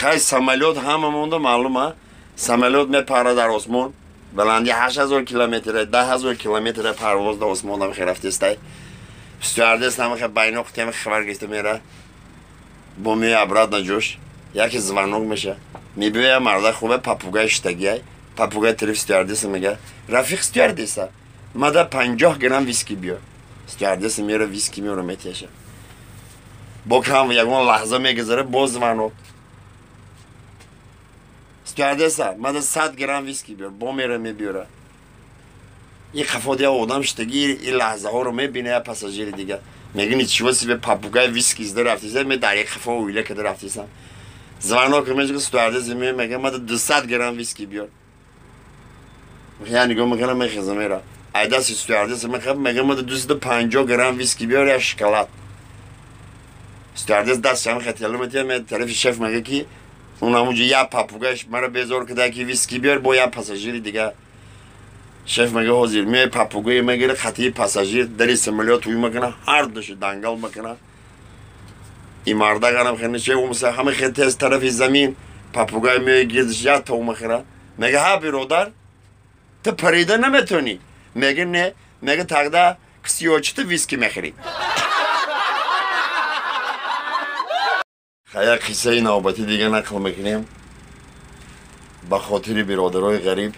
Хай самолёт ҳама монда маълума. Самолёт мепара дар осмон. Баланди 8000 километр, 10000 километр парвоз дар осмон ҳам рафтестай. Стюардесс ҳама хе байноқ тема хабар гирифта мера. Бо мея обратно ҷош. Яке звонок меша. Мебиёя марда хубе попугай штагиай. Попугай тарафи стюардесса мега. Рафиқ стюардесса, мада 50 грамм виски биёр. Стюардесса мера виски меёра метиша. Бо кам ягон лаҳза мегузара боз звонок. Стюардесса, мада 100 грамм виски биёр. Бо мера мебиёра. И қафо я одам штаги и лаҳзаҳоро мебина я пассажири дига. Мега ничего себе попугай виски зда рафтиса, ме дар як қафо уила када рафтисам. Звонок мега стюардесса мега мада 200 грамм виски биёр. Я нигоҳ мекунам мехезам мера. Ай дасти стюардесса мехаб мега мада 250 грамм виски биёр я шоколад. Стюардесс дастшам хетелу метия ме тарафи шеф мега ки он ҳамунҷо я попугай мара безор када ки виски биёр бо я пассажири дига. Шеф мега ҳозир меои попугай мегира хатии пассажир дари самолёт уй мекуна ҳар души дангал мекуна. И мардаганам хенече умса ҳама хе тез тарафи замин попугай меои гирдиш я то мехӯра. Мега ҳа биродар, ту парида наметонӣ. Мега не, мега тогда ксиёчи ту виски мехӯрӣ. Як қиссаи навбатӣ дига нақл мекунем ба хотири биродарои ғариб.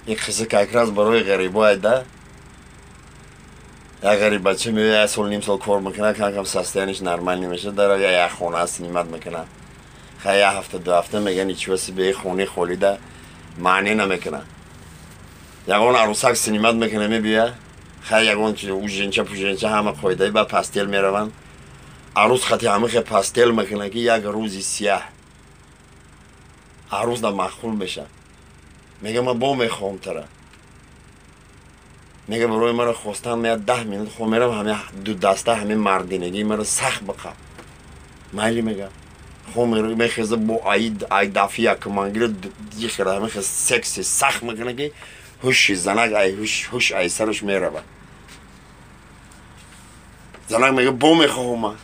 Ин қисса как раз барои ғарибо айда. Як ғариб бача меояд, як сол ним сол кор мекунад, кам-кам состояниш нормал намешавад, дар як хона снимат мекунад. Хай як ҳафта ду ҳафта мегӯянд ничего себе хонаи холида маъне намекунад. Ягон арӯсак снимат мекунад, мебиёяд, хай ягон уженча пуженча ҳама қоидаи ба пастел мераванд. Арӯс хати ҳама хе пастел мекунад ки як рӯзи сияҳ. Арӯс да маъқул мешавад. Мега ман бо мехоҳам тара. Мега барои маро хостан меяд 10 минут хо мерам ҳама ду даста ҳама мардинагии маро сахт биқаб. Майли мега. Хо мехеза бо ай дафи якмангира дихера ҳама хе секси сахт мекунад ки ҳуши занак ай ҳуш ай сараш меравад. Занак мега бо мехоҳам ман.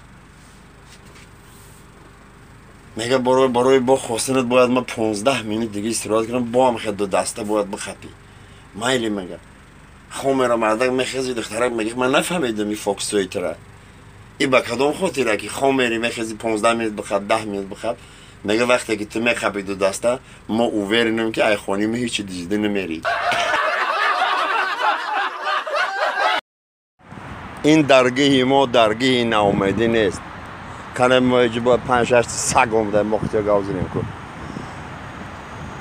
Мега барои бо хостанат бояд ман 15 минут дига истироҳат кунам, бо ҳам хе ду даста бояд бихапӣ. Майли мега. Хо мера мардак мехези духтарак мега ман нафаҳмидам ин фокусҳои тура. И ба кадом хотира ки хо мери мехези 15 минут бихап, 10 минут бихап. Мега вақте ки ту мехапӣ ду даста, мо уверенем ки ай хони мо ҳеҷ дида намерӣ. Ин даргиҳи мо даргиҳи наумедӣ нест. Кане мо иҷо бояд 5-6 саг омада мо хутиё гав занем ку.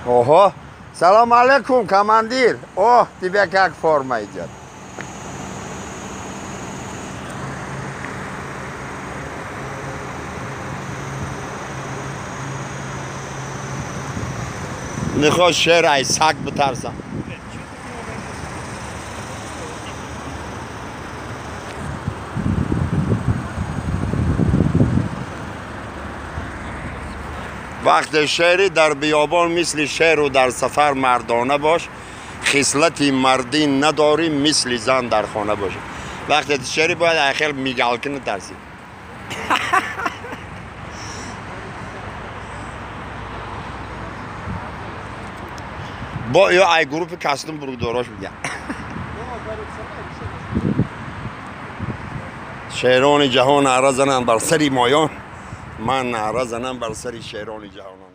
Оҳо, салом алейкум, командир. О, тебе как форма идет? Нихоҳ шер ай саг битарсам. Вақте шери дар биёбон мисли шеру дар сафар мардона бош, хислати мардӣ надорӣ мисли зан дар хона бош. Вақте шери бояд ахир мигалки натарсӣ. Бо ё ай группи кастум бургдорош мегӯяд. Шерони ҷаҳон наъра зананд бар сари моён, ман наъра занам бар сари шерони ҷаҳонон.